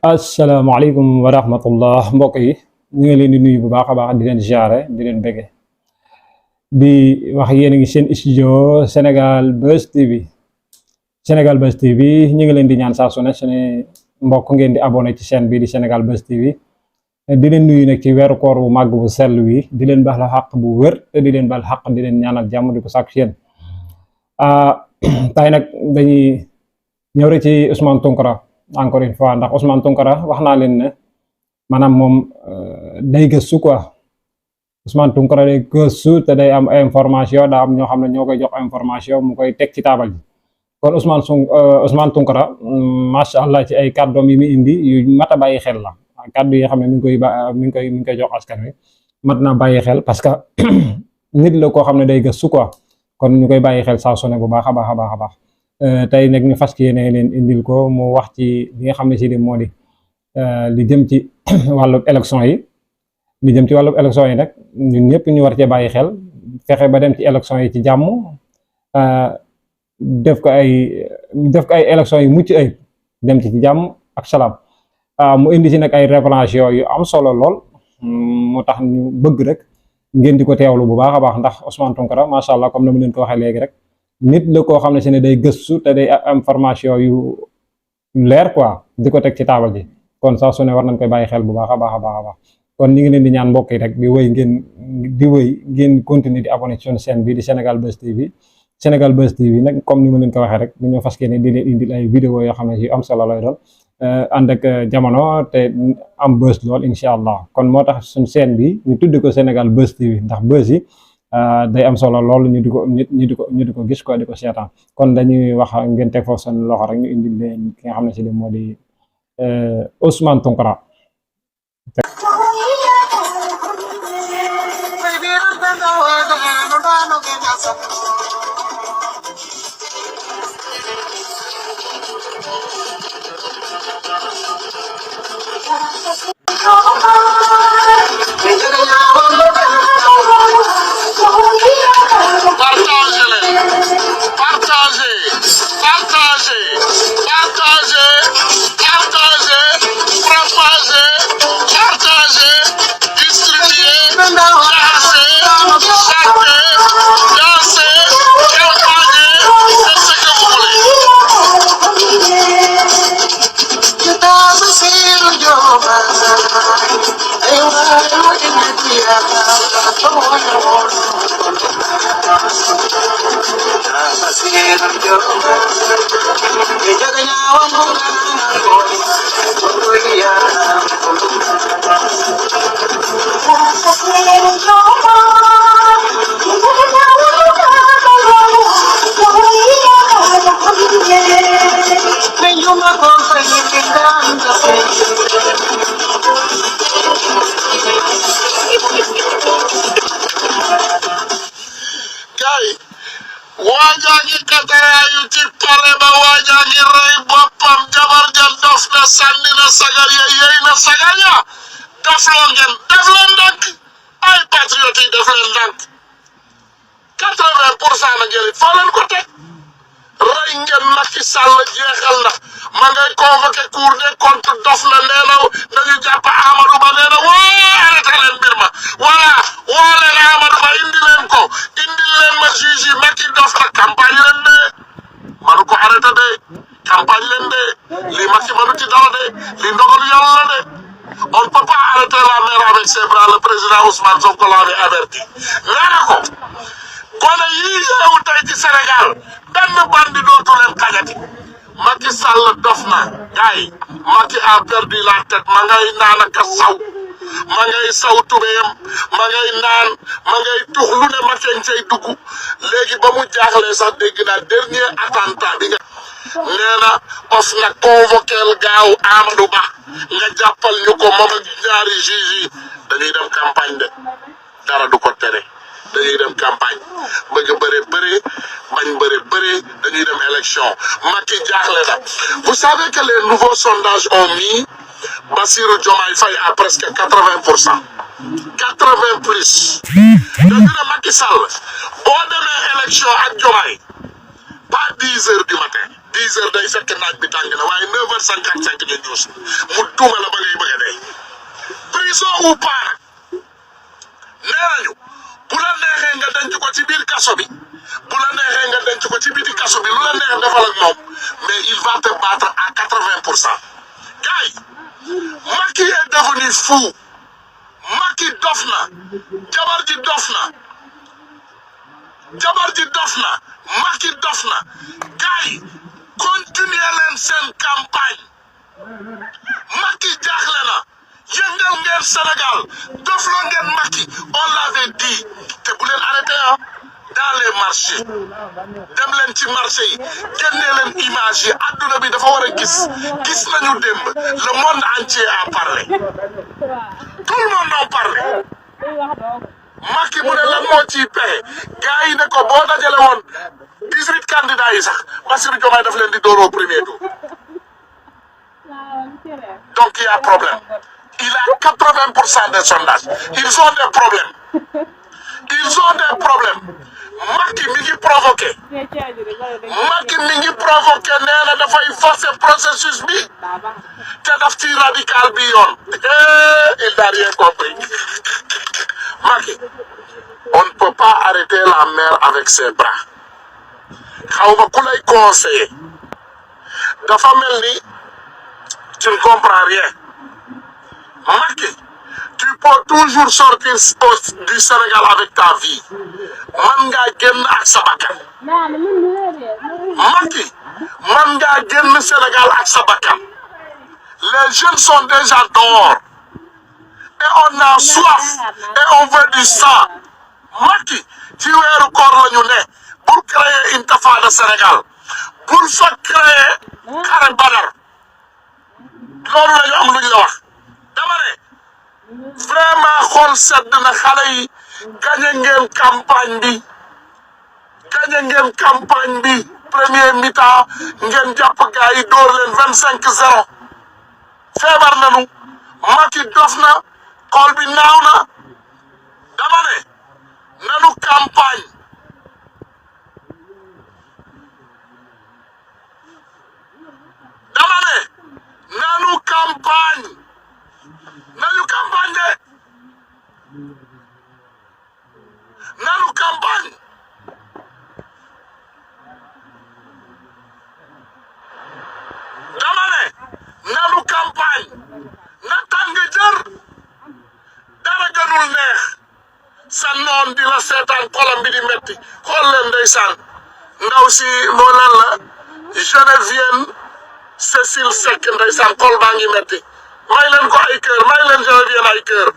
asalaamaaleykum wa rahmatullah mbokk yi ñu ngi leen di nuyu bu baax a baax di leen jaare di leen bëgge di wax yéen a ngi seen studio Sénégal Buzz TV Sénégal Buzz TV ñu ngi leen di ñaan saa su ne seen mbokk ngeen di abonné ci chaîne bi di Sénégal Buzz TV di leen nuyu nag ci weeru koor bu màgg bu sell wi di leen baax la xaq bu wër te di leen baal xaq di leen ñaanal jàmm di ko sàkk ci yéen tey nag dañuy ñëw rek ci Ousmane Tounkara encore une fois ndax Ousmane Tounkara wax naa leen ne maanaam moom day gëstu quoi Ousmane Tounkara day gëstu te day am information daa am ñoo xam ne ñoo koy jox information mu koy teg ci taabal ji kon Ousmane Tounkara macha allah ci ay kàddoom yi mu indi yu mat a bàyyi xel la kàddu yi xam ne mi ngi koy jox askan wi mat na bàyyi xel parce que nit la koo xam ne day gëstu quoi kon ñu koy bàyyi xel saa su ne bu baax a baax a baax a baax. tey nag ñu fas yéene leen indil ko mu wax ci li nga xam ne si di moo di li jëm ci wàllu élection yi li jëm ci wàllu élection yi nag ñun ñëpp ñu war cee bàyyi xel fexe ba dem ci élection yi ci jàmm def ko ay élection yu mucc ayib dem ci jàmm ak salaam mu indi si nag ay révélation yu am solo lool moo tax ñu bëgg rek ngeen di ko teewlu bu baax a baax ndax Ousmane Tounkara macha allah comme na mu leen ko waxee léegi rek. nit la koo xam ne si ne day gëstu te day information yu leer quoi di ko teg ci taabal ji kon saa su ne war nañ koy bàyyi xel bu baax a baax a baax a baax kon ñu ngi leen di ñaan mbokk yi rek di wéy ngeen continuer di abonné ci suñu chaîne bi di Sénégal Buzz TV Sénégal Buzz TV nag comme ni ma leen ko waxee rek dañoo fas yéene di leen indil ay vidéo yoo xam ne yu am solo lay doon ànd ak jamono te am buzz lool incha allah kon moo tax suñu chaîne bi ñu tudd ko Sénégal Buzz TV ndax buzz yi day am solo lool ñu di ko gis ko di ko seetaan kon dañuy wax ngeen teg foofu seen loxo rek ñu indi leen ki nga xam ne si di moo di Ousmane Tounkara waajaangi kataraayu ci pale ba waajaangi rey boppam jabar jal dof na sànni na sagar ya yey na sagar ya def leen ndànk ay patriote yi def leen ndànk 80% na ngeen it foo leen ko teg rey ngeen Macky Sall jeexal na ma ngay convoqué cour des comptes dof na nee na nañu jàpp Amadou Ba nee na woo arrêté leen mbir ma voilà woo leen Amadou Ba indi leen ma juge yi Macky dof na campagne leen de manu ko arrêté de campagne leen de lii Macky manu ci dara de lii ndogalu yàlla la de on ne peut pas arrêter la mer avec ses bras le président Ousmane Sonko l'avait averti nee na ko gone yii yeewu tey ci Sénégal benn bandi dootu leen xajati Macky Sall dof na gaay Macky a perdu la tête ma ngay naan ak saw ma ngay saw tubéyam ma ngay naan ma ngay tux lu ne Macky ngi cay dugg léegi ba mu jaaxlee sax dégg naa dernier attentat bi nga nee na of na convoqueel gaaw Amadou Ba nga jàppal ñu ko moom ak ñaari juge yi dañuy dem campagne de dara du ko tere dañuy dem campagne bëgg bëre bañ bëre dañuy dem élection Macky jaaxle na. Vous savez que les nouveaux sondages ont mis Bassirou Diomaye Faye à presque 80%. 80 plus. Depuis le Macky Sall boo demee élection ak Diomaye pas 10 heures du matin 10 heures day fekk naaj bi tàng na waaye 9h55 ñu ñuus mu tuuma la ba ngay bëgg a dee prison ou pas nag nee nañu bu la neexee nga denc ko ci biir kaso bi bu la neexee nga denc ko ci biti kaso bi lu la neex defal ak moom mais il va te battre à 80%. gars yi Macky est devenu fou Macky dof na jabar ji dof na Macky dof na gars yi continuer leen seen campagne Macky jaaxle na yëngal ngeen Sénégal dofloo ngeen Macky on l'avait dit te bu leen arrêté ah dans les marchés dem leen ci marché yi génnee leen image yi adduna bi dafa war a gis nañu démb le monde entier a parlé tout le monde en parlé Macky mu ne lan moo ciy pexe gars yi ne ko boo dajale woon 18 candidats yi sax Bassirou Diomaye daf leen di door au premier tour donc il y a problème il a 80% des sondages ils ont des problèmes Macky mi ngi provoqué nee na dafay forcer processus bi te daf ci radical bi yoon il n'a rien compris Macky on ne peut pas arrêter la mer avec ses bras xaw ma ku lay conseiller dafa mel ni tu ne comprends rien Macky tu peux toujours sortir du Sénégal avec ta vie man ngaa génn ak sa bakkan Macky man ngaa génn Sénégal ak sa bakkan les jeunes sont déjà dehors et on a soif et on veut du sang Macky ci weeru koor la ñu ne pour créer intifada Sénégal pour fa créer xare Badar loolu la ñu am luñ la wax dama ne vraiment xool sedd na xale yi gagné ngeen campagne bi premier mi-temps ngeen jàpp gars yi door leen 25-0 feebar nañu Macky dof na xool bi naaw na dama ne nanu campagne nanu campagne dama ne nanu campagne na tàng jër dara gënul neex sa noon di la seetaan xolam bi di metti xool leen ndeysaan ndaw si moo lan la Geneviève Cécile Seck ndeysaan xol baa ngi metti may leen ko ay kër may leen Geneviève ay kër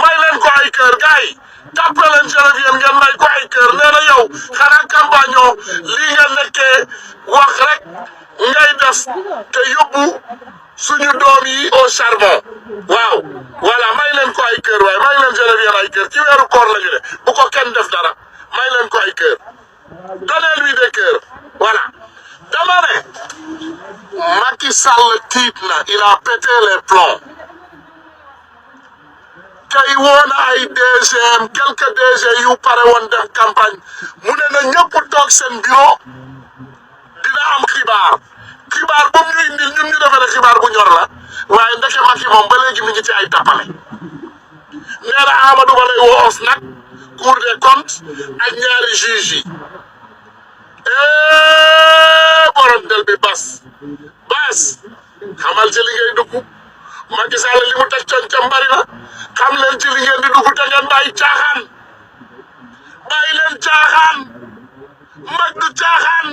may leen ko ay kër gars yi tàppe leen Geneviève ngeen may ko ay kër nee na yow xanaa campagne oo lii nga nekkee wax rek ngay def te yóbbu suñu doom yi au charbon waaw voilà may leen ko ay kër waaye may leen Geneviève ay kër ci weeru koor la ñu ne bu ko kenn def dara may leen ko ay kër donnez-lui des cœurs voilà dama ne Macky Sall tiit na il a pété les plombs tey woon na ay DGM quelques DG yu pare woon dem campagne mu ne na ñëpp toog seen bureau dina am xibaar bu mu ñu indil ñun ñu defee ne xibaar bu ñor la waaye ndeke Macky moom ba léegi mi ngi ci ay tapale nee na Amadou Ba lay woo OFNAC Cour des comptes ak ñaari juges yi borom del bi bas xamal ci li ngay dugg Macky Sall li mu teg concam bari na xam leen ci li ngeen di dugg te ngeen bàyyi caaxaan mag du caaxaan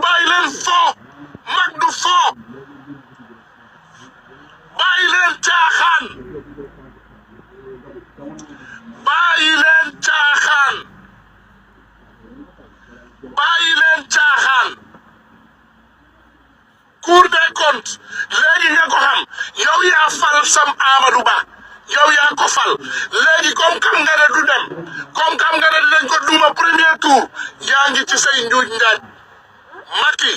bàyyi leen fo mag du fo bàyyi leen caaxaan Cour des comptes léegi nga ko xam yow yaa fal sam Amadou Ba yow yaa ko fal léegi comme kam nga ne du dem comme kam nga ne dinañ ko duma premier tour yaa ngi ci say njuuj njaaj Macky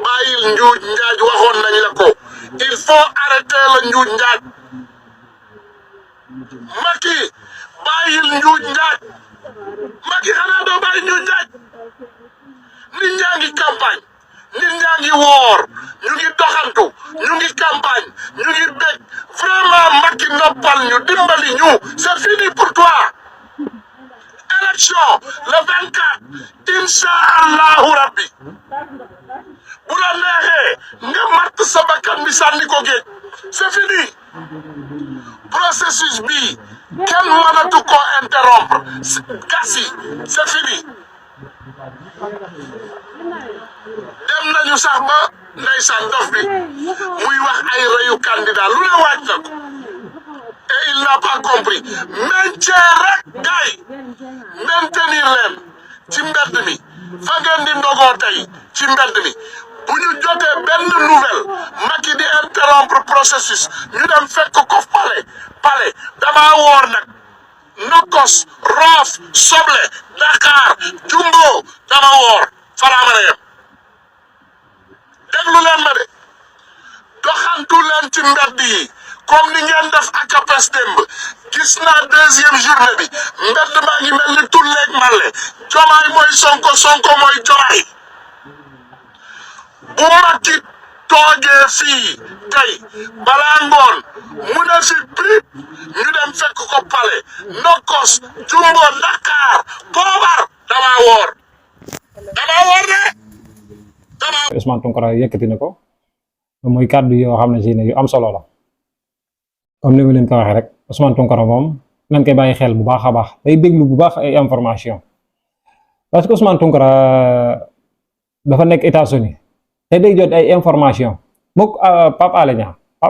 bàyyil njuuj njaaj waxoon nañ la ko il faut arrêter le njuuj njaaj Macky bàyyil njuuj njaaj Macky xanaa doo bàyyi njuuj njaaj nit ñaa ngi campagne ngi woor ñu ngi doxantu ñu ngi campagne ñu ngi bég vraiment Macky noppal ñu dimbali ñu c'est fini pour toi élection le 24 incha allahu rabbi bu la neexee nga matt sa bakkan bi sànni ko géej c'est fini processus bi kenn mënatu ko interrompre gasi c'est fini dem nañu sax ba ndeysaan dof bi muy wax ay reyu candidat lu ne waaj na ko et il n'a pas compris maintien rek gay maintenir leen ci mbedd mi fa ngeen di ndogoo tey ci mbedd mi bu ñu jotee benn nouvelle Macky di interrompre processus ñu dem fekk ko palais dama woor nag nokkos roof soble Dakar jumbo dama woor falaamana yem déglu leen ma de doxantu leen ci mbedd yi comme ni ngeen def ak apes démb gis naa deuxième journée bi mbedd maa ngi mel ni tulleeg màlle jomaay mooy sonko sonko mooy jomaay bu Macky toogee fii tey balaa ngoon mu ne fi prip ñu dem fekk ko palais nokkos jumbo Dakar poobar dama woor de Ousmane Tounkara yëkkati na ko muy kàddu yoo xam ne si ne yu am solo la comme ni ma leen ko waxee rek Ousmane Tounkara moom nañ koy bàyyi xel bu baax a baax day déglu bu baax ay information parce que Ousmane Tounkara dafa nekk États-Unis te day jot ay information mook Pape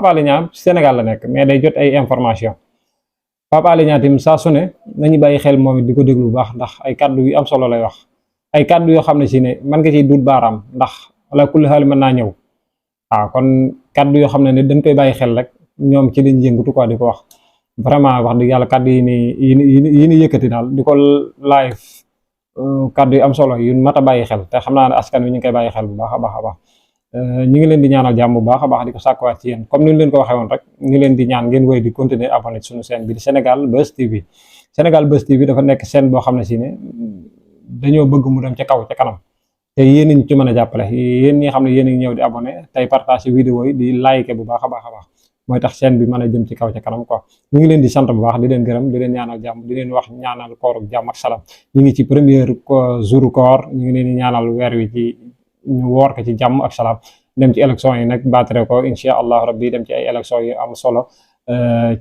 Alé Niang Sénégal la nekk mais day jot ay information Pape Alé Niang tamit saa su ne nañu bàyyi xel moom it di ko déglu bu baax ndax ay kàddu yu am solo lay wax ay kàddu yoo xam ne si ne man nga ciy dut baaraam ndax wala kulli xaal mën naa ñëw waaw kon kàddu yoo xam ne dañ koy bàyyi xel rek ñoom ci liñ yëngatu quoi di ko wax vraiment wax dëgg yàlla kàddu yi ni yëkkati daal di ko live kàddu yu am solo yu mat a bàyyi xel te xam naa ne askan wi ñu ngi koy bàyyi xel bu baax a baax ñu ngi leen di ñaanal jàmm bu baax a baax di ko sàkkuwaat ci yéen comme ni ñu leen ko waxee woon rek ñu ngi leen di ñaan ngeen wéy di continuer abonné suñu chaîne bi di Sénégal Buzz TV Sénégal Buzz TV dafa nekk chaîne boo xam ne si ne dañoo bëgg mu dem ca kaw ca kanam te yéen ñu ci mën a jàppale yéen ñi xam ne yéen a ngi ñëw di abonné tey partage vidéo yi di like bu baax a baax mooy tax chaîne bi mën a jëm ci kaw ca kanam quoi ñu ngi leen di sant bu baax di leen gërëm di leen ñaanal jàmm di leen wax ñaanal kooru jàmm ak salaam ñu ngi ci premier jour koor ñu ngi leen di ñaanal weer wi ci ñu woor ko ci jàmm ak salaam dem ci élection yi nag battre ko incha allah rabbi dem ci ay élection yu am solo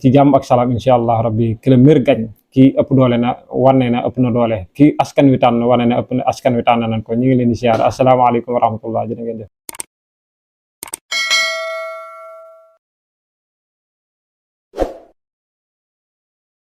ci jàmm ak salaam incha allah rabbi ki la meilleur gagne kii ëpp doole na wane na ëpp na doole kii askan wi tànn wane na ëpp na askan wi tànn nañ ko ñu ngi leen di siyaar asalaamaaleykum wa rahmatullah jërë ngeen jëf